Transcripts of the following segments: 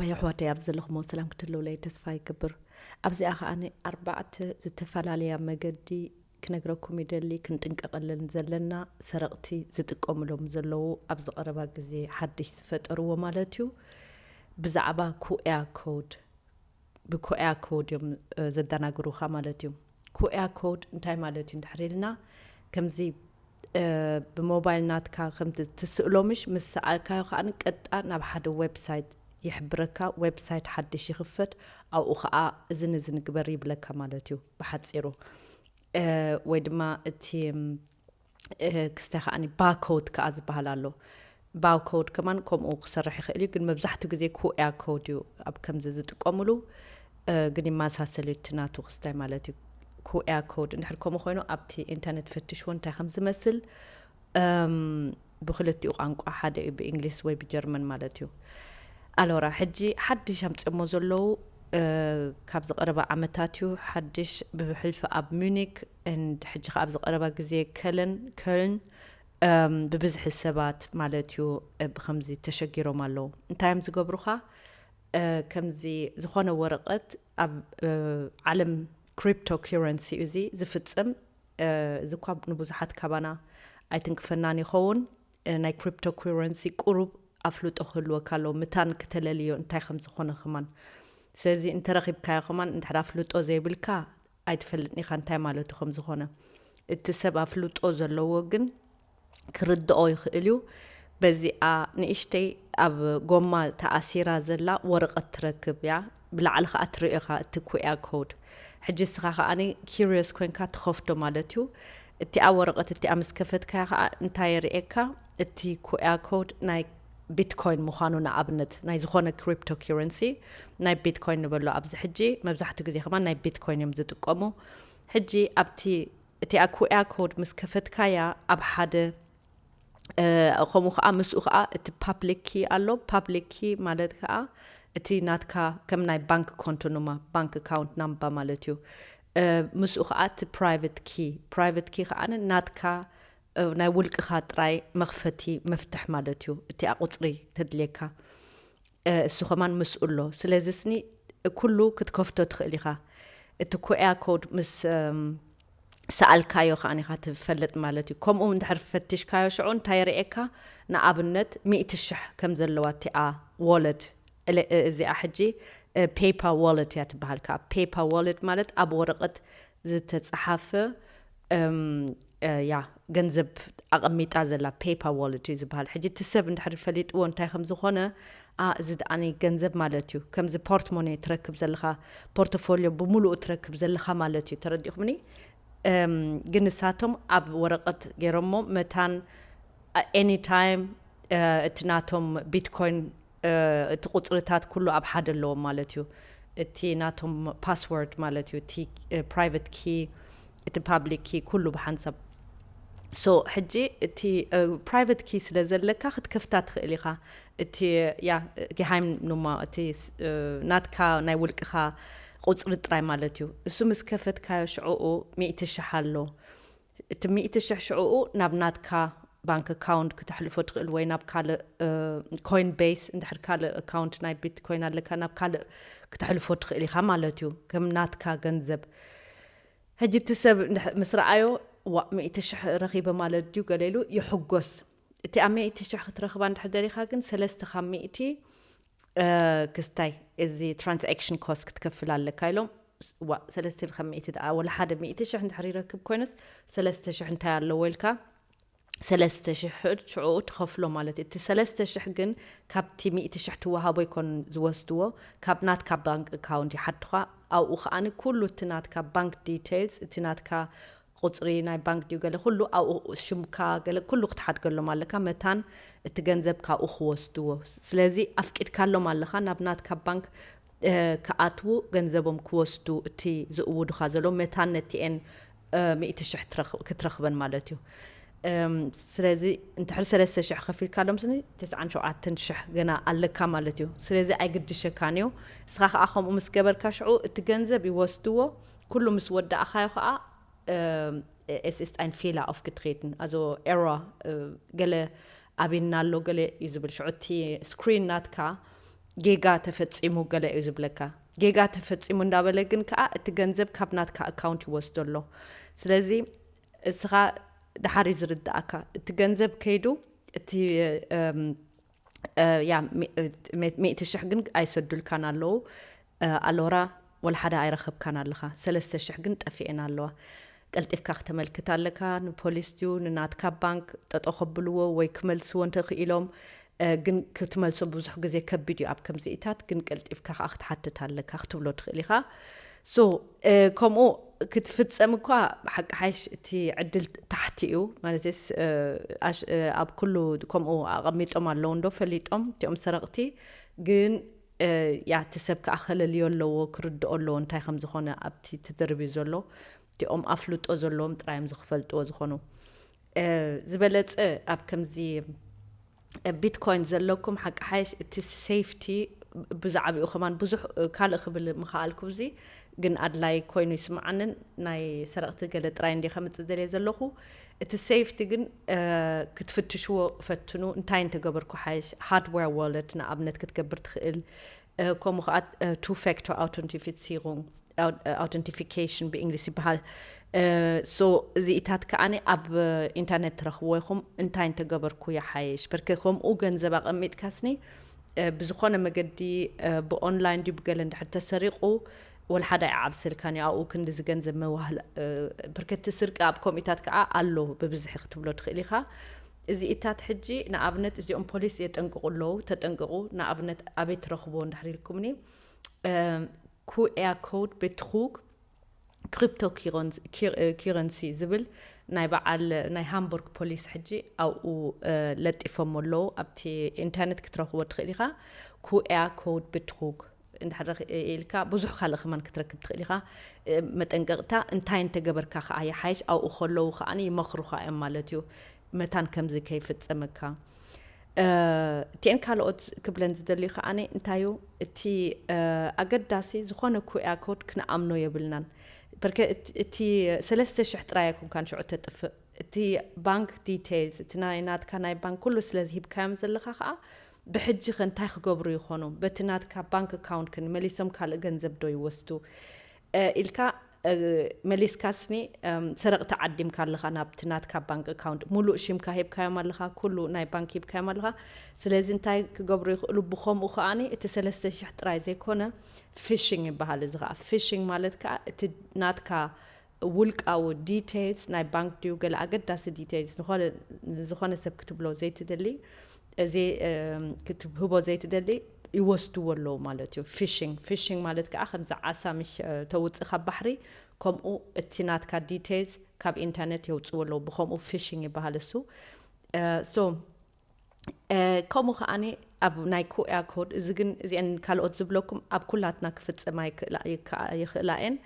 ባይ ኣሕዋተይ፣ ኣብ ዘለኹሞ ሰላም ክትህልውለይ ተስፋ ይገብር። ኣብዚኣ ከኣ ኣርባዕተ ዝተፈላለያ መገዲ ክነግረኩም ይደሊ፣ ክንጥንቀቐለን ዘለና ሰረቕቲ ዝጥቀምሎም ዘለዉ ኣብዚ ቀረባ ግዜ ሓድሽ ዝፈጠርዎ ማለት እዩ። ብዛዕባ ኩያ ኮድ፣ ብኩያ ኮድ እዮም ዘዳናግሩኻ ማለት እዩ። ኩያ ኮድ እንታይ ማለት እዩ እንድሕር ኢልና፣ ከምዚ ብሞባይል ናትካ ከምቲ ትስእሎ ምሽ ምስ ሰኣልካዮ ከኣ ቀጣ ናብ ሓደ ዌብሳይት ይሕብረካ። ዌብሳይት ሓድሽ ይኽፈት፣ ኣብኡ ከኣ እዝን እዝን ግበር ይብለካ ማለት እዩ ብሓፂሩ። ወይ ድማ እቲ ክስታይ ከኣ ባኮድ ከኣ ዝበሃል ኣሎ። ባኮድ ከማን ከምኡ ክሰርሕ ይኽእል እዩ፣ ግን መብዛሕትኡ ግዜ ኩያ ኮድ እዩ ኣብ ከምዚ ዝጥቀምሉ። ግን ይመሳሰል እዩ እቲ ናቱ ክስታይ ማለት እዩ። ኩያ ኮድ እንድሕር ከምኡ ኮይኑ ኣብቲ ኢንተርኔት ፈትሽዎ እንታይ ከም ዝመስል። ብክልቲኡ ቋንቋ ሓደ እዩ፣ ብእንግሊዝ ወይ ብጀርመን ማለት እዩ። ኣሎራ ሕጂ ሓድሽ ኣምፅኦሞ ዘለዉ ካብ ዝቐረበ ዓመታት እዩ። ሓድሽ ብሕልፊ ኣብ ሙኒክ and ሕጂ ከኣ ኣብ ዝቐረባ ግዜ ከለን፣ ኮልን ብብዝሒ ሰባት ማለት እዩ ብከምዚ ተሸጊሮም ኣለዉ። እንታይ እዮም ዝገብሩኻ? ከምዚ ዝኾነ ወረቐት ኣብ ዓለም ክሪፕቶ ኩረንሲ እዩ እዚ ዝፍጽም። እዚ እኳ ንብዙሓት ካባና ኣይትንክፈናን ይኸውን። ናይ ክሪፕቶ ኩረንሲ ቁሩብ ኣፍልጦ ክህልወካ ኣለዎ፣ ምታን ክተለልዮ እንታይ ከም ዝኾነ ከማን። ስለዚ እንተረኺብካዮ ከማን እንድሕር ኣፍልጦ ዘይብልካ ኣይትፈልጥን ኢኻ እንታይ ማለቱ ከም ዝኾነ። እቲ ሰብ ኣፍልጦ ዘለዎ ግን ክርድኦ ይኽእል እዩ። በዚኣ ንእሽተይ ኣብ ጎማ ተኣሲራ ዘላ ወረቐት ትረክብ እያ። ብላዕሊ ከኣ ትርእዮ ኢኻ እቲ ኩያ ኮድ። ሕጂ እስኻ ከኣ ኪሪየስ ኮይንካ ትኸፍቶ ማለት እዩ። እቲኣ ወረቐት እቲኣ ምስ ከፈትካያ ከኣ እንታይ የርእየካ? እቲ ኩያ ኮድ ናይ ቢትኮይን ምዃኑ፣ ንኣብነት ናይ ዝኾነ ክሪፕቶ ኩረንሲ፣ ናይ ቢትኮይን ንበሎ ኣብዚ ሕጂ፣ መብዛሕትኡ ግዜ ከማን ናይ ቢትኮይን እዮም ዝጥቀሙ። ሕጂ ኣብቲ እቲኣ ኩያ ኮድ ምስ ከፈትካያ ኣብ ሓደ ከምኡ ከዓ ምስኡ ከዓ እቲ ፓብሊክ ኪ ኣሎ። ፓብሊክ ኪ ማለት ከዓ እቲ ናትካ ከም ናይ ባንክ ኮንቶ ኑማ፣ ባንክ ኣካውንት ናምባ ማለት እዩ። ምስኡ ከዓ እቲ ፕራይቨት ኪ፣ ፕራይቨት ኪ ከዓ ናትካ ናይ ውልቅኻ ጥራይ መኽፈቲ መፍትሕ ማለት እዩ። እቲኣ ቁፅሪ ተድልየካ እሱ ከማን ምስኡ ኣሎ። ስለዚ ስኒ ኩሉ ክትከፍቶ ትኽእል ኢኻ። እቲ ኩያ ኮድ ምስ ሰኣልካዮ ከኣ ኢኻ ትፈልጥ ማለት እዩ። ከምኡ እንድሕር ፈቲሽካዮ ሽዑ እንታይ የርእየካ? ንኣብነት ሚእቲ ሽሕ ከም ዘለዋ እቲኣ ዋለት፣ እዚኣ ሕጂ ፔፓ ዋለት እያ ትበሃል። ከዓ ፔፓ ዋለት ማለት ኣብ ወረቐት ዝተፀሓፈ ያ ገንዘብ ኣቐሚጣ ዘላ ፔፓ ዋለት እዩ ዝበሃል። ሕጂ እቲ ሰብ እንድሕር ፈሊጥዎ እንታይ ከም ዝኾነ፣ ኣ እዚ ደኣኒ ገንዘብ ማለት እዩ፣ ከምዚ ፖርትሞኔ ትረክብ ዘለኻ፣ ፖርቶፎሊዮ ብምሉኡ ትረክብ ዘለኻ ማለት እዩ። ተረዲእኹምኒ? ግን ንሳቶም ኣብ ወረቐት ገይሮሞ መታን ኤኒ ታይም እቲ ናቶም ቢትኮይን እቲ ቁፅርታት ኩሉ ኣብ ሓደ ኣለዎም ማለት እዩ። እቲ ናቶም ፓስወርድ ማለት እዩ፣ እቲ ፕራይቨት ኪ፣ እቲ ፓብሊክ ኪ ኩሉ ብሓንሳብ። ሶ ሕጂ እቲ ፕራይቨት ኪ ስለ ዘለካ ክትከፍታ ትኽእል ኢኻ። እቲ ያ ጌሃይም ኑማ እቲ ናትካ ናይ ውልቅኻ ቁፅሪ ጥራይ ማለት እዩ። እሱ ምስ ከፈትካዮ ሽዕኡ ሚእቲ ሽሕ ኣሎ። እቲ ሚእቲ ሽሕ ሽዕኡ ናብ ናትካ ባንክ ኣካውንት ክተሕልፎ ትኽእል ወይ ናብ ካልእ ኮይን ቤስ እንድሕር ካልእ ኣካውንት ናይ ቢትኮይን ኣለካ ናብ ካልእ ክተሕልፎ ትኽእል ኢኻ ማለት እዩ። ከም ናትካ ገንዘብ ሕጂ እቲ ሰብ ምስ ረኣዮ ዋእ ሚእቲ ሽሕ ረኺበ ማለት ድዩ ገለ ኢሉ ይሕጎስ። እቲ ኣብ ሚእቲ ሽሕ ክትረኽባ እንድሕር ደሊኻ ግን ሰለስተ ካብ ሚእቲ ክስታይ እዚ ትራንዛክሽን ኮስት ክትከፍል ኣለካ ኢሎም። ዋእ ሰለስተ ካብ ሚእቲ ደኣ ወላ ሓደ ሚእቲ ሽሕ እንድሕር ይረክብ ኮይኑስ ሰለስተ ሽሕ እንታይ ኣለዎ ኢልካ ሰለስተ ሽሕ ሽዑኡ ትኸፍሎ ማለት እዩ። እቲ ሰለስተ ሽሕ ግን ካብቲ ሚእቲ ሽሕ ትወሃቦ ኣይኮኑን ዝወስድዎ፣ ካብ ናትካ ባንክ ኣካውንት ይሓቱኻ። ኣብኡ ከኣ ኩሉ እቲ ናትካ ባንክ ዲቴይልስ፣ እቲ ናትካ ቁፅሪ ናይ ባንክ ድዩ ገለ ኩሉ ኣብኡ ሽምካ ገለ ኩሉ ክትሓድገሎም ኣለካ። መታን እቲ ገንዘብ ካብኡ ክወስድዎ። ስለዚ ኣፍቂድካሎም ኣለኻ ናብ ናትካ ባንክ ክኣትዉ ገንዘቦም ክወስዱ እቲ ዝእውዱኻ ዘለዉ መታን ነቲኤን ሚእቲ ሽሕ ክትረኽበን ማለት እዩ። ስለዚ እንድሕር ሰለስተ ሽሕ ከፊልካሎም ስኒ ተስዓን ሸውዓተን ሽሕ ገና ኣለካ ማለት እዩ። ስለዚ ኣይግድሸካን እዩ። ንስኻ ከዓ ከምኡ ምስ ገበርካ ሽዑ እቲ ገንዘብ ይወስድዎ። ኩሉ ምስ ወዳእኻዮ ከዓ ኤስ ኢስት ኣይን ፌላ ኦፍ ክትሬትን ኣዞ ኤራ ገለ ኣቢና ኣሎ ገለ እዩ ዝብል ሽዑ እቲ ስክሪን ናትካ ጌጋ ተፈጺሙ ገለ እዩ ዝብለካ። ጌጋ ተፈጺሙ እንዳበለ ግን ከዓ እቲ ገንዘብ ካብ ናትካ ኣካውንት ይወስዶ ኣሎ። ስለዚ እስኻ ድሓር እዩ ዝርዳእካ። እቲ ገንዘብ ከይዱ እቲ፣ እም፣ እ፣ ያ፣ ሚ-፣ እ፣ ሜ-፣ ሚእቲ ሽሕ ግን ኣይሰዱልካን ኣለዉ። እ፣ ኣሎራ ወላ ሓደ ኣይረኸብካን ኣለኻ። ሰለስተ ሽሕ ግን ጠፊኤን ኣለዋ። ቀልጢፍካ ክተመልክት ኣለካ። ንፖሊስ ድዩ ንናትካ ባንክ ጠጠው ከብልዎ ወይ ክመልስዎ እንተኽኢሎም፣ እ፣ ግን ክትመልሶ ብዙሕ ግዜ ከቢድ እዩ ኣብ ከምዚኢታት፣ ግን ቀልጢፍካ ከዓ ክትሓትት ኣለካ ክትብሎ ትኽእል ኢኻ። So፣ እ፣ ከምኡ ክትፍጸም እኳ ብሓቂ ሓይሽ እቲ ዕድል ታሕቲ እዩ። ማለትስ፣ እ፣ ኣሽ-፣ እ፣ ኣብ ኩሉ ከምኡ ኣቐሚጦም ኣለዉ እንዶ ፈሊጦም እቲኦም ሰረቕቲ፣ ግን፣ እ፣ ያ፣ እቲ ሰብ ከዓ ከለልዮ ኣለዎ፣ ክርድኦ ኣለዎ እንታይ ከም ዝኾነ ኣብቲ ተደርብዩ ዘሎ። እቲኦም ኣፍልጦ ዘለዎም ጥራይ እዮም ዝኽፈልጥዎ ዝኾኑ። እ፣ ዝበለጸ ኣብ ከምዚ ቢትኮይን ዘለኩም ሓቂ ሓይሽ እቲ ሴፍቲ ብዛዕባኡ ከማን ብዙሕ፣ እ፣ ካልእ ክብል ምኽኣልኩ፣ እዚ ግን ኣድላይ ኮይኑ ይስምዓንን ናይ ሰረቕቲ ገለ ጥራይ እንዲ ከምጽእ ደልየ ዘለኹ። እቲ ሴፍቲ ግን፣ እ፣ ክትፍትሽዎ ፈትኑ። እንታይ እንተገበርኩ ሓይሽ? ሃርድዌር ዋለት ንኣብነት ክትገብር ትኽእል። እ፣ ከምኡ ኸዓ፣ እ፣ ቱ ፋክተር ኣውተንቲፊሲሩንግ፣ ኣው-፣ እ፣ ኣውተንቲፊኬሽን ብእንግሊዝ ይበሃል። እ፣ ሶ እዚኢታት ከዓኒ ኣብ፣ እ፣ ኢንተርኔት ትረኽብዎ ኢኹም። እንታይ እንተገበርኩ ይሓይሽ? በርከ ከምኡ ገንዘብ ኣቐሚጥካስኒ፣ እ፣ ብዝኾነ መገዲ፣ እ፣ ብኦንላይን ድዩ ብገለ እንድሕር ተሰሪቑ፣ ወላ ሓደ ኣይዓብሰልካን እዩ። ኣብኡ ክንድዚ ገንዘብ መዋህል፣ እ፣ በርከ እቲ ስርቂ ኣብ ከምኡታት ከኣ ኣሎ ብብዝሒ ክትብሎ ትኽእል ኢኻ። እዚኢታት ሕጂ ንኣብነት እዚኦም ፖሊስ የጠንቅቑ ኣለዉ። ተጠንቅቑ። ንኣብነት ኣበይ ትረኽብዎ እንድሕር ኢልኩምኒ፣ እ፣ ኩ ኤ ኮድ ቤትሩግ ክሪፕቶ ኪረንስ-፣ ኪር-፣ እ፣ ኪረንሲ ዝብል ናይ በዓል ናይ ሃምቡርግ ፖሊስ ሕጂ ኣብኡ፣ እ፣ ለጢፎሞ ኣለዉ። ኣብቲ ኢንተርኔት ክትረኽቦ ትኽእል ኢኻ። ኩ ኤ ኮድ ቤትሩግ እንድሕር ረኺ-፣ ኢልካ ብዙሕ ካልእ ከማን ክትረክብ ትኽእል ኢኻ። እ፣ መጠንቀቕታ እንታይ እንተገበርካ ከኣ ይሓይሽ፣ ኣብኡ ከለዉ ከኣ ይመኽሩኻ እዮም ማለት እዩ። መታን ከምዚ ከይፍጸመካ። እ፣ እቲአን ካልኦት ክብለን ዝደልዩ ከኣ እንታይ እዩ፣ እቲ፣ እ፣ ኣገዳሲ ዝኾነ ኩ ኤ ኮድ ክንኣምኖ የብልናን። በርከ-፣ እቲ፣ እቲ ሰለስተ ሽሕ ጥራይ ኣይኮንካን ሽዑ ተጥፍእ። እቲ ባንክ ዲቴይልስ፣ እቲ ናይ ናትካ ናይ ባንክ ኩሉ ስለ ዝሂብካዮም ዘለኻ ከኣ፣ ብሕጂ ከ እንታይ ክገብሩ ይኾኑ? በቲ ናትካ ባንክ ኣካውንት ከ መሊሶም ካልእ ገንዘብ ዶ ይወስዱ? እ፣ ኢልካ፣ እ፣ መሊስካስኒ፣ እም፣ ሰረቕቲ ዓዲምካ ኣለኻ ናብቲ ናትካ ባንክ ኣካውንት። ሙሉእ ሽምካ ሂብካዮም ኣለኻ፣ ኩሉ ናይ ባንክ ሂብካዮም ኣለኻ። ስለዚ እንታይ ክገብሩ ይኽእሉ? ብኸምኡ ከኣኒ እቲ ሰለስተ ሽሕ ጥራይ ዘይኮነ፣ ፊሽንግ ይበሃል። እዚ ከኣ ፊሽንግ ማለት ከኣ እቲ ናትካ ውልቃዊ ዲቴይልስ ናይ ባንክ ድዩ ገለ ኣገዳሲ ዲቴይልስ ንኾነ-፣ ንዝኾነ ሰብ ክትብሎ ዘይትደሊ፣ እዚ፣ እም፣ ክትህቦ ዘይትደሊ ይወስድዎ ኣለዉ ማለት እዩ። ፊሽንግ፣ ፊሽንግ ማለት ከኣ ከምዚ ዓሳ ምሽ፣ እ፣ ተውጽእ ካብ ባሕሪ፣ ከምኡ እቲ ናትካ ዲቴይልስ ካብ ኢንተርኔት የውጽዎ ኣለዉ። ብኸምኡ ፊሽንግ ይበሃል እሱ። እ፣ ሶ፣ እ፣ ከምኡ ከኣኒ ኣብ ናይ ኩ ኤ ኮድ፣ እዚ ግን እዚአን ካልኦት ዝብለኩም ኣብ ኩላትና ክፍጸማ ይክእላ፣ ይከኣ-፣ ይኽእላ እየን።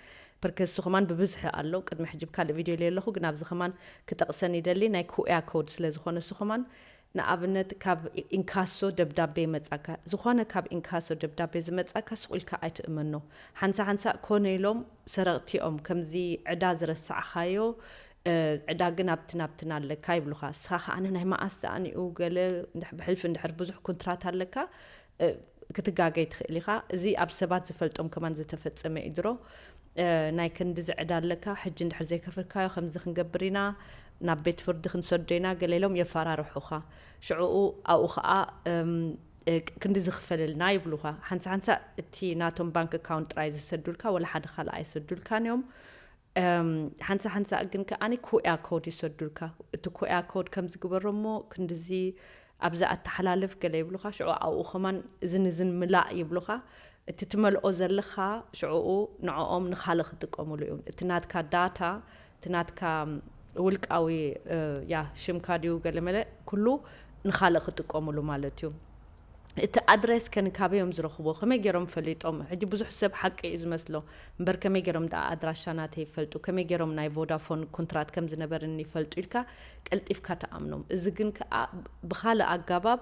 በርከ እሱ ከማን ብብዝሒ ኣሎ። ቅድሚ ሕጂ ብካልእ ቪድዮ ኢለ ኣለኹ፣ ግን ኣብዚ ከማን ክጠቕሰን ይደሊ። ናይ ኩ ኤ ኮድ ስለ ዝኾነ እሱ ከማን ንኣብነት ካብ ኢንካሶ ደብዳቤ ይመጻካ። ዝኾነ ካብ ኢንካሶ ደብዳቤ ዝመጻካ ሱቕ ኢልካ ኣይትእመኖ። ሓንሳ ሓንሳ ኮነ ኢሎም ሰረቕቲ እዮም፣ ከምዚ ዕዳ ዝረሳዕካዮ፣ እ፣ ዕዳ ግን ኣብትን ኣብትን ኣለካ ይብሉኻ። እስኻ ከኣ ናይ መኣስ ደኣ ንኡ ገለ እንድሕ-፣ ብሕልፊ እንድሕር ብዙሕ ኩንትራት ኣለካ፣ እ፣ ክትጋገይ ትኽእል ኢኻ። እዚ ኣብ ሰባት ዝፈልጦም ከማን ዝተፈጸመ እዩ ድሮ። እ፣ ናይ ክንድዚ ዕዳ ኣለካ፣ ሕጂ እንድሕር ዘይከፈልካዮ ከምዚ ክንገብር ኢና፣ ናብ ቤት ፍርዲ ክንሰዶ ኢና፣ ገለ ኢሎም የፈራርሑኻ። ሽዑኡ ኣብኡ ኸኣ፣ እም፣ እ፣ ክንድዚ ክፈለልና ይብሉኻ። ሓንሳ ሓንሳ እቲ ናቶም ባንክ ኣካውንት ጥራይ ዝሰዱልካ፣ ወላ ሓደ ካልእ ኣይሰዱልካን እዮም። እም፣ ሓንሳ ሓንሳ ግን ከኣኒ ኩ ኤ ኮድ ይሰዱልካ። እቲ ኩ ኤ ኮድ ከምዚ ግበሮ እሞ ክንድዚ ኣብዚ ኣተሓላልፍ ገለ ይብሉኻ። ሽዑ ኣብኡ ከማን እዝን እዝን ምላእ ይብሉኻ። እቲ ትመልኦ ዘለኻ ሽዑኡ ንዕኦም ንኻልእ ክጥቀሙሉ እዩ። እቲ ናትካ ዳታ፣ እቲ ናትካ ውልቃዊ፣ እ፣ ያ፣ ሽምካ ድዩ ገለ መለ፣ ኩሉ ንኻልእ ክጥቀሙሉ ማለት እዩ። እቲ ኣድረስ ከ ንካበይ እዮም ዝረኽብዎ? ከመይ ገይሮም ፈሊጦም? ሕጂ ብዙሕ ሰብ ሓቂ እዩ ዝመስሎ። እምበር ከመይ ገይሮም ደኣ ኣድራሻ ናተይ ይፈልጡ? ከመይ ገይሮም ናይ ቮዳፎን ኩንትራት ከም ዝነበረኒ ይፈልጡ ኢልካ ቀልጢፍካ ትኣምኖም። እዚ ግን ከኣ ብኻልእ ኣጋባብ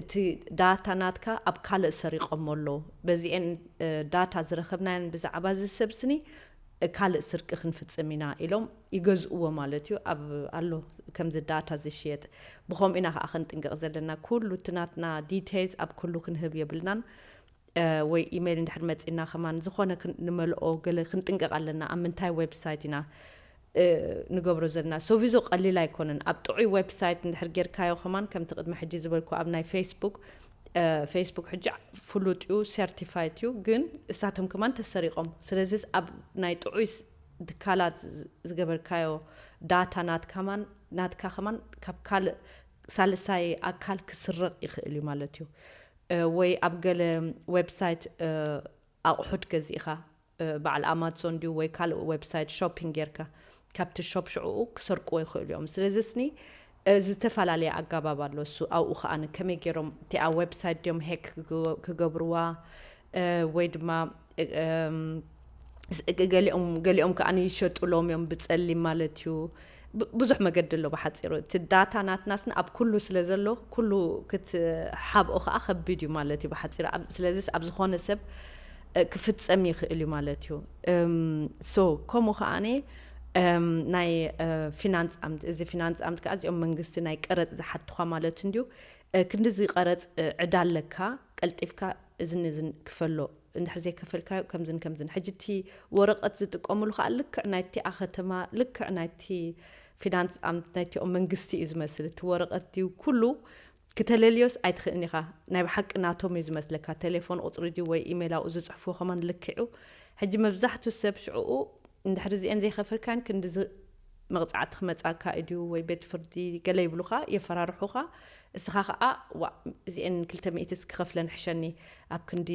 እቲ ዳታ ናትካ ኣብ ካልእ ሰሪቖሞ ኣለዉ። በዚኤን፣ እ፣ ዳታ ዝረኸብናየን ብዛዕባ እዚ ሰብ ስኒ፣ እ፣ ካልእ ስርቂ ክንፍጽም ኢና ኢሎም ይገዝእዎ ማለት እዩ። ኣብ ኣሎ ከምዚ ዳታ ዝሽየጥ። ብኸምኡ ኢና ከኣ ክንጥንቀቕ ዘለና። ኩሉ እቲ ናትና ዲቴይልስ ኣብ ኩሉ ክንህብ የብልናን። ወይ ኢሜይል እንድሕር መፂና ከማን ዝኾነ ንመልኦ ገለ ክንጥንቀቕ ኣለና። ኣብ ምንታይ ዌብሳይት ኢና ንገብሮ ዘለና? ሶቪዞ ቀሊል ኣይኮነን። ኣብ ጥዑይ ዌብሳይት እንድሕር ጌርካዮ ከማን ከምቲ ቅድሚ ሕጂ ዝበልኩ ኣብ ናይ ፌስቡክ፣ ፌስቡክ ሕጂ ፍሉጥ እዩ፣ ሰርቲፋይት እዩ፣ ግን እሳቶም ከማን ተሰሪቖም። ስለዚስ ኣብ ናይ ጥዑይ ትካላት ዝገበርካዮ ዳታ ናትካ ከማን ካብ ካልእ ሳልሳይ ኣካል ክስረቕ ይኽእል እዩ ማለት እዩ። ወይ ኣብ ገለ ዌብሳይት ኣቑሑት ገዚእኻ፣ በዓል ኣማዞን ድዩ ወይ ካልእ ዌብሳይት ሾፒንግ ጌርካ፣ ካብቲ ሾፕ ሽዕኡ ክሰርቅዎ ይኽእሉ እዮም። ስለዚ ስኒ ዝተፈላለየ ኣገባብ ኣሎ። እሱ ኣብኡ ከዓ ከመይ ገይሮም እቲኣ ዌብሳይት ድዮም ሄክ ክገብርዋ ወይ ድማ ገሊኦም ገሊኦም ከዓ ይሸጡሎም እዮም ብፀሊም ማለት እዩ። ብዙሕ መገዲ ኣሎ ብሓፂሩ። እቲ ዳታ ናትናስን ኣብ ኩሉ ስለ ዘሎ ኩሉ ክትሓብኦ ከዓ ከቢድ እዩ ማለት እዩ ብሓፂሩ። ስለዚስ ኣብ ዝኾነ ሰብ ክፍፀም ይኽእል እዩ ማለት እዩ። ሶ ከምኡ ከዓኒ ናይ ፊናንስ ኣምት፣ እዚ ፊናንስ ኣምት ከዓ እዚኦም መንግስቲ ናይ ቀረፅ ዝሓትኳ ማለት እንድዩ። ክንድዚ ቀረፅ ዕዳ ኣለካ፣ ቀልጢፍካ እዝን እዝን ክፈሎ፣ እንድሕር ዘይከፈልካዮ ከምዝን ከምዝን። ሕጂ እቲ ወረቐት ዝጥቀምሉ ከዓ ልክዕ ናይቲኣ ከተማ፣ ልክዕ ናይቲ ፊናንስ ኣምት ናይቲኦም መንግስቲ እዩ ዝመስል። እቲ ወረቐት ድዩ ኩሉ ክተለልዮስ ኣይትኽእልን ኢኻ። ናይ ብሓቂ ናቶም እዩ ዝመስለካ። ቴሌፎን ቁፅሪ ድዩ ወይ ኢሜይል ኣብኡ ዝፅሕፍዎ ከማን ልክዕ እዩ። ሕጂ መብዛሕትኡ ሰብ ሽዕኡ እንድሕር እዚአን ዘይኸፈልካን ክንድዚ መቕፃዕቲ ክመፃካ እዩ ድዩ ወይ ቤት ፍርዲ ገለ ይብሉኻ፣ የፈራርሑኻ። እስኻ ከዓ ዋ እዚአን ክልተ ሚእቲ ክኸፍለን ሕሸኒ ኣብ ክንዲ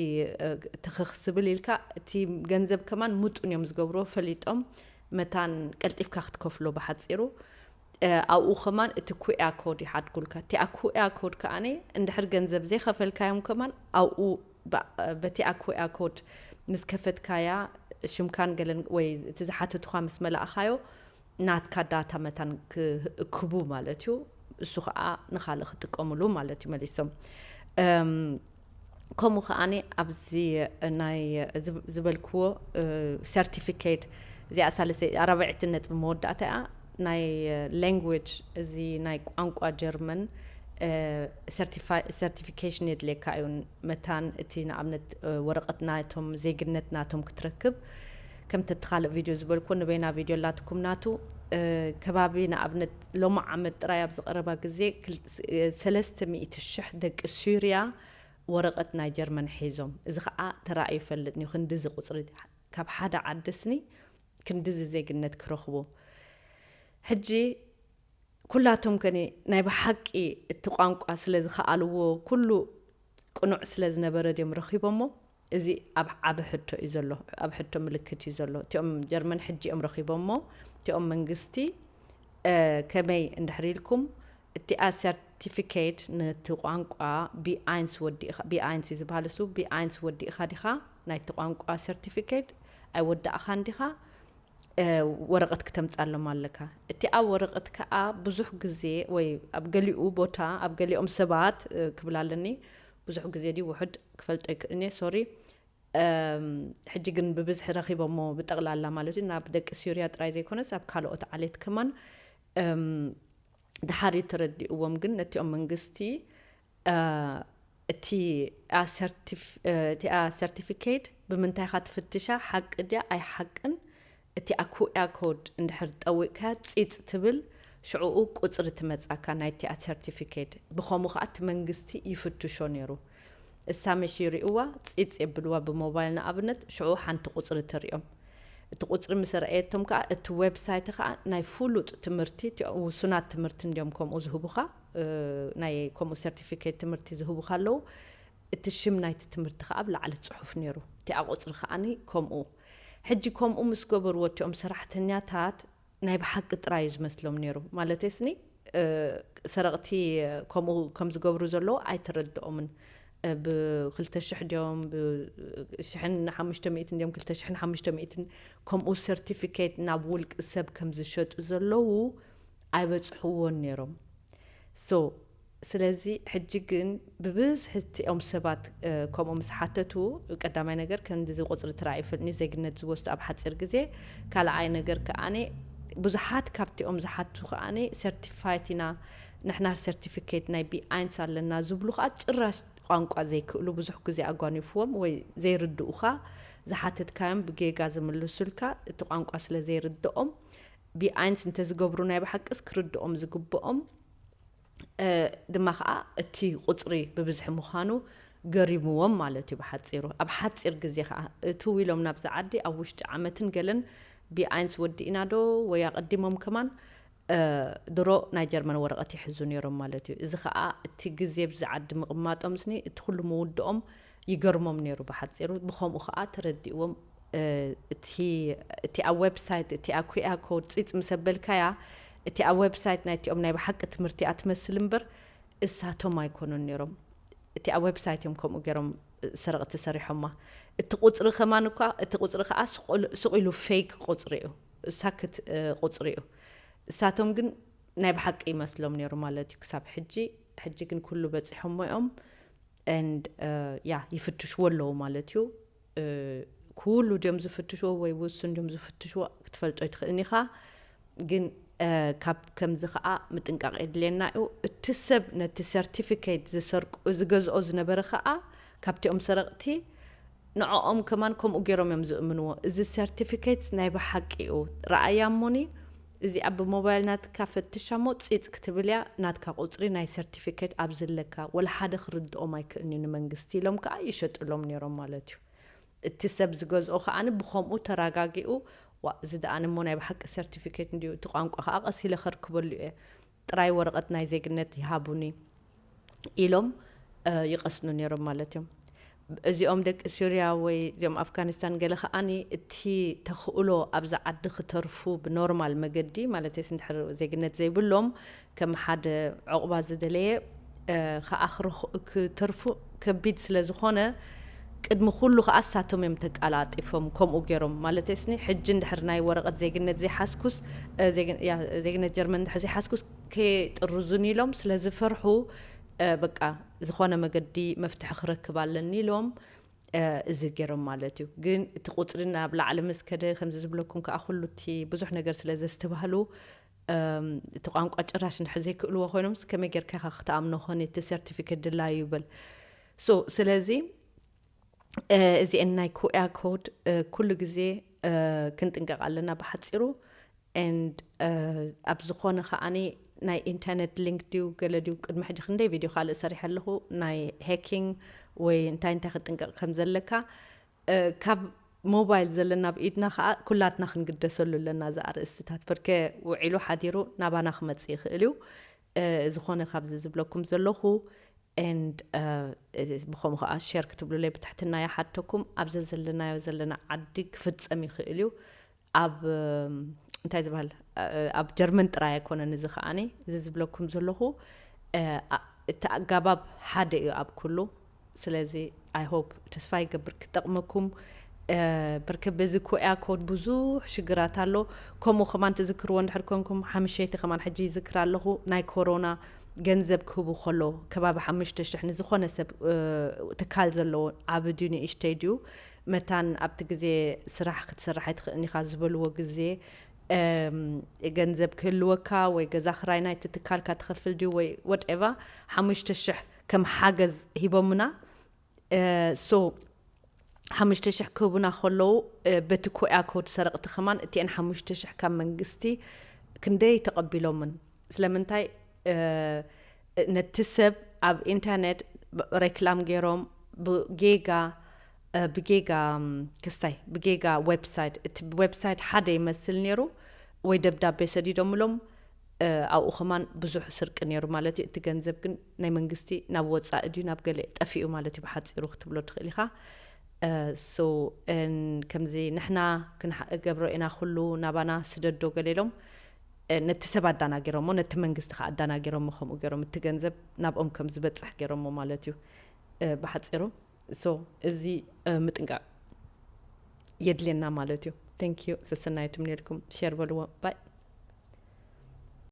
ትኽኽ ስብል ኢልካ እቲ ገንዘብ ከማን ምጡን እዮም ዝገብርዎ ፈሊጦም መታን ቀልጢፍካ ክትከፍሎ ብሓፂሩ። ኣብኡ ከማን እቲ ኩያ ኮድ ይሓድጉልካ። እቲ ኩያ ኮድ ከዓኒ እንድሕር ገንዘብ ዘይኸፈልካዮም ከማን ኣብኡ በቲ ኩያ ኮድ ምስ ከፈትካያ ሽምካን ገለን ወይ እቲ ዝሓተቱኻ ምስ መላእኻዮ ናትካ ዳታ መታን ክእክቡ ማለት እዩ። እሱ ከዓ ንኻልእ ክጥቀምሉ ማለት እዩ መሊሶም። ከምኡ ከዓኒ ኣብዚ ናይ ዝበልክዎ ሰርቲፊኬት እዚኣ ሳልሰይ ኣራብዒቲ ነጥቢ መወዳእታ እያ። ናይ ላንጉጅ እዚ ናይ ቋንቋ ጀርመን ሰርቲፊኬሽን የድልየካ እዩ። መታን እቲ ንኣብነት ወረቐት ናቶም ዜግነት ናቶም ክትረክብ ከምቲ እቲ ካልእ ቪድዮ ዝበልኩ ንበይና ቪድዮ ኣላትኩም ናቱ ከባቢ ንኣብነት ሎሚ ዓመት ጥራይ ኣብ ዝቐረባ ግዜ ሰለስተ ሚእቲ ሽሕ ደቂ ሱርያ ወረቐት ናይ ጀርመን ሒዞም። እዚ ከዓ ተራእዩ ይፈልጥ እዩ። ክንድዚ ቁፅሪ ካብ ሓደ ዓዲ ስኒ ክንድዚ ዜግነት ክረኽቡ። ሕጂ ኩላቶም ከኒ ናይ ብሓቂ እቲ ቋንቋ ስለ ዝኸኣልዎ ኩሉ ቅኑዕ ስለ ዝነበረ ድዮም ረኺቦሞ? እዚ ኣብ ዓቢ ሕቶ እዩ ዘሎ፣ ኣብ ሕቶ ምልክት እዩ ዘሎ። እቲኦም ጀርመን ሕጂ እዮም ረኺቦሞ። እቲኦም መንግስቲ ከመይ እንድሕር ኢልኩም እቲኣ ሰርቲፊኬት ነቲ ቋንቋ ቢኣይንስ ወዲእኻ፣ ቢኣይንስ እዩ ዝበሃል እሱ፣ ቢኣይንስ ወዲእኻ ዲኻ ናይቲ ቋንቋ ሰርቲፊኬት ኣይወዳእኻን ዲኻ ወረቐት ክተምፃሎም ኣለካ። እቲኣ ወረቐት ከዓ ብዙሕ ግዜ ወይ ኣብ ገሊኡ ቦታ ኣብ ገሊኦም ሰባት ክብል ኣለኒ ብዙሕ ግዜ ድዩ ውሕድ ክፈልጦ ይክእልኒ ሶሪ። ሕጂ ግን ብብዝሒ ረኺቦሞ ብጠቕላላ ማለት እዩ ናብ ደቂ ሱርያ ጥራይ ዘይኮነስ ኣብ ካልኦት ዓሌት ከማን ድሓር እዩ ተረዲእዎም። ግን ነቲኦም መንግስቲ እቲ እቲኣ ሰርቲፊኬት ብምንታይ ኢኻ ትፍትሻ ሓቂ ድያ ኣይሓቅን እቲ ኣኩያ ኮድ እንድሕር ጠዊቕካ ፂፅ ትብል ሽዕኡ ቁፅሪ ትመፃካ ናይቲኣ ሰርቲፊኬት። ብኸምኡ ከዓ እቲ መንግስቲ ይፍትሾ ነይሩ። እሳ መሽ ይርእዋ ፂፅ የብልዋ ብሞባይል ንኣብነት ሽዑ ሓንቲ ቁፅሪ ተሪኦም እቲ ቁፅሪ ምስ ረኣየቶም ከዓ እቲ ዌብሳይት ከዓ ናይ ፍሉጥ ትምህርቲ ውሱናት ትምህርቲ እንዲዮም ከምኡ ዝህቡካ ናይ ከምኡ ሰርቲፊኬት ትምህርቲ ዝህቡካ ኣለዉ። እቲ ሽም ናይቲ ትምህርቲ ከዓ ኣብ ላዕሊ ፅሑፍ ነይሩ እቲኣ ቁፅሪ ከዓኒ ከምኡ። ሕጂ ከምኡ ምስ ገበርዎ እቲኦም ሰራሕተኛታት ናይ ብሓቂ ጥራይ እዩ ዝመስሎም ነይሩ። ማለተይ ስኒ ሰረቕቲ ከምኡ ከም ዝገብሩ ዘለዉ ኣይተረድኦምን። ብ2000 ድዮም ብ1500 ድዮም 2500 ከምኡ ሰርቲፊኬት ናብ ውልቂ ሰብ ከም ዝሸጡ ዘለዉ ኣይበፅሕዎን ነይሮም። ሶ ስለዚ ሕጂ ግን ብብዝሒ እቲኦም ሰባት ከምኡ ምስ ሓተቱ ቀዳማይ ነገር ከምዚ ቁፅሪ ትራእ ይፈልኒ ዜግነት ዝወስዱ ኣብ ሓፂር ግዜ። ካልኣይ ነገር ከዓኒ ብዙሓት ካብቲኦም ዝሓቱ ከዓኒ ሰርቲፋይት ኢና ንሕና ሰርቲፊኬት ናይ ቢኣይንስ ኣለና ዝብሉ ከዓ ጭራሽ ቋንቋ ዘይክእሉ ብዙሕ ግዜ ኣጓኒፍዎም ወይ ዘይርድኡኻ፣ ዝሓተትካዮም ብጌጋ ዝምልሱልካ፣ እቲ ቋንቋ ስለ ዘይርድኦም ቢኣይንስ እንተዝገብሩ ናይ ብሓቅስ ክርድኦም ዝግብኦም ድማ ከዓ እቲ ቁፅሪ ብብዝሒ ምዃኑ ገሪምዎም ማለት እዩ ብሓፂሩ። ኣብ ሓፂር ግዜ ከዓ እትው ኢሎም ናብዚ ዓዲ ኣብ ውሽጢ ዓመትን ገለን ቢኣይንስ ወዲእና ዶ ወይ ኣቐዲሞም ከማን ድሮ ናይ ጀርመን ወረቐት ይሕዙ ነይሮም ማለት እዩ። እዚ ከዓ እቲ ግዜ ብዚ ዓዲ ምቕማጦም ስኒ እቲ ኩሉ ምውድኦም ይገርሞም ነይሩ ብሓፂሩ። ብኸምኡ ከዓ ተረዲእዎም እቲ ኣብ ዌብሳይት እቲ ኩያ ኮድ ፂፅ ምስ ኣበልካያ እቲ ኣብ ዌብሳይት ናይቲኦም ናይ ብሓቂ ትምህርቲ እያ ትመስል እምበር እሳቶም ኣይኮኑን ነይሮም። እቲ ኣብ ዌብሳይት እዮም ከምኡ ገይሮም ሰረቕቲ ሰሪሖማ። እቲ ቁፅሪ ከማን እኳ እቲ ቁፅሪ ከዓ ስቕ ኢሉ ፌክ ቁፅሪ እዩ፣ ሳክት ቁፅሪ እዩ። እሳቶም ግን ናይ ብሓቂ ይመስሎም ነይሩ ማለት እዩ ክሳብ ሕጂ። ሕጂ ግን ኩሉ በፂሖሞ እዮም። And ያ ይፍትሽዎ ኣለዉ ማለት እዩ። ኩሉ ድዮም ዝፍትሽዎ ወይ ውሱን ድዮም ዝፍትሽዎ ክትፈልጦ ኣይትኽእልን ኢኻ። ግን ካብ ከምዚ ከዓ ምጥንቃቕ የድልየና እዩ። እቲ ሰብ ነቲ ሰርቲፊኬት ዝሰርቁ ዝገዝኦ ዝነበረ ከዓ ካብቲኦም ሰረቕቲ ንዕኦም ከማን ከምኡ ገይሮም እዮም ዝእምንዎ። እዚ ሰርቲፊኬት ናይ ብሓቂ እዩ። ረኣያ እሞኒ እዚኣ ብሞባይል ናትካ ፈትሻ እሞ ፂፅ ክትብል እያ። ናትካ ቁፅሪ ናይ ሰርቲፊኬት ኣብዚ ኣለካ። ወላ ሓደ ክርድኦም ኣይክእልን እዩ ንመንግስቲ ኢሎም ከዓ ይሸጥሎም ነይሮም ማለት እዩ። እቲ ሰብ ዝገዝኦ ከዓኒ ብኸምኡ ተረጋጊኡ፣ ዋ፣ እዚ ደኣኒ እሞ ናይ ብሓቂ ሰርቲፊኬት እንድዩ፣ እቲ ቋንቋ ከዓ ቀስ ኢለ ከርክበሉ እየ፣ ጥራይ ወረቐት ናይ ዜግነት ይሃቡኒ ኢሎም ይቐስኑ ነይሮም ማለት እዮም። እዚኦም ደቂ ሱርያ ወይ እዚኦም ኣፍጋኒስታን ገለ ከዓኒ እቲ ተኽእሎ ኣብዛ ዓዲ ክተርፉ ብኖርማል መገዲ ማለት እንድሕር ዜግነት ዘይብሎም ከም ሓደ ዕቑባ ዝደለየ ከዓ ክተርፉ ከቢድ ስለ ዝኾነ ቅድሚ ኩሉ ከዓ እሳቶም እዮም ተቃላጢፎም ከምኡ ገይሮም ማለት ስኒ ሕጂ እንድሕር ናይ ወረቐት ዜግነት ዘይሓስኩስ ዜግነት ጀርመን እንድሕር ዘይሓስኩስ ከየጥርዙን ኢሎም ስለ ዝፈርሑ በቃ ዝኾነ መገዲ መፍትሒ ክረክብ ኣለኒ ኢሎም እዚ ገይሮም ማለት እዩ። ግን እቲ ቁፅሪ ናብ ላዕሊ ምስ ከደ ከምዚ ዝብለኩም ከዓ ኩሉ እቲ ብዙሕ ነገር ስለ ዘስተባህሉ እቲ ቋንቋ ጭራሽ እንድሕር ዘይክእልዎ ኮይኖምስ ከመይ ጌርካ ኢኻ ክትኣምኖ ኮነ እቲ ሰርቲፊኬት ድላዩ ይበል። ሶ ስለዚ እዚአን ናይ ኩያ ኮድ ኩሉ ግዜ ክንጥንቀቕ ኣለና ብሓፂሩ። And ኣብ ዝኾነ ከዓኒ ናይ ኢንተርኔት ሊንክ ድዩ ገለ ድዩ ቅድሚ ሕጂ ክንደይ ቪድዮ ካልእ ሰሪሐ ኣለኹ ናይ ሃኪንግ ወይ እንታይ እንታይ ክትጥንቀቕ ከም ዘለካ ካብ ሞባይል ዘለና ኣብ ኢድና ከዓ ኩላትና ክንግደሰሉ ኣለና እዚ ኣርእስትታት በርከ ውዒሉ ሓዲሩ ናባና ክመፅእ ይኽእል እዩ። ዝኾነ ካብዚ ዝብለኩም ዘለኹ and ብኸምኡ ከዓ ሸር ክትብሉለይ ብትሕትና ይሓተኩም። ኣብ ዘዘለናዮ ዘለና ዓዲ ክፍፀም ይኽእል እዩ። ኣብ እንታይ ዝበሃል ኣብ ጀርመን ጥራይ ኣይኮነን። እዚ ከዓኒ እዚ ዝብለኩም ዘለኹ እቲ ኣጋባብ ሓደ እዩ ኣብ ኩሉ። ስለዚ I hope ተስፋ ይገብር ክጠቕመኩም። ብርክ በዚ ኩያ ኮድ ብዙሕ ሽግራት ኣሎ። ከምኡ ከማን ትዝክርዎ እንድሕር ኮንኩም ሓምሸይቲ ከማን ሕጂ ይዝክር ኣለኹ ናይ ኮሮና ገንዘብ ክህቡ ከሎ ከባቢ ሓሙሽተ ሽሕ ንዝኾነ ሰብ ትካል ዘለዎ ዓቢ ድዩ ንእሽተይ ድዩ መታን ኣብቲ ግዜ ስራሕ ክትሰርሕ ኣይትኽእልን ኢኻ ዝበልዎ ግዜ ገንዘብ ክህልወካ ወይ ገዛ ክራይ ናይቲ ትካልካ ትኸፍል ድዩ ወይ ወደኤቫ ሓሙሽተ ሽሕ ከም ሓገዝ ሂቦምና። ሶ ሓሙሽተ ሽሕ ክህቡና ከለዉ በቲ ኩያ ኮድ ሰረቕቲ ከማን እቲአን ሓሙሽተ ሽሕ ካብ መንግስቲ ክንደይ ተቐቢሎምን ስለምንታይ ነቲ ሰብ ኣብ ኢንተርኔት ሬክላም ገይሮም ብጌጋ ብጌጋ ክስታይ ብጌጋ ዌብሳይት እቲ ዌብሳይት ሓደ ይመስል ነይሩ ወይ ደብዳቤ ሰዲዶምሎም ኣብኡ ከማን ብዙሕ ስርቂ ነይሩ ማለት እዩ። እቲ ገንዘብ ግን ናይ መንግስቲ ናብ ወፃኢ ድዩ ናብ ገለ ጠፊኡ ማለት እዩ ብሓፂሩ ክትብሎ ትኽእል ኢኻ። ሶ ከምዚ ንሕና ክንገብሮ ኢና ኩሉ ናባና ስደዶ ገለ ኢሎም ነቲ ሰብ ኣዳናጊሮሞ ነቲ መንግስቲ ከዓ ኣዳናጊሮሞ ከምኡ ገይሮም እቲ ገንዘብ ናብኦም ከም ዝበፅሕ ገይሮሞ ማለት እዩ ብሓፂሩ። ሶ እዚ ምጥንቃቕ የድልየና ማለት እዩ። Thank you ሰሰናዩ ትምንየልኩም ሸር በልዎ ባይ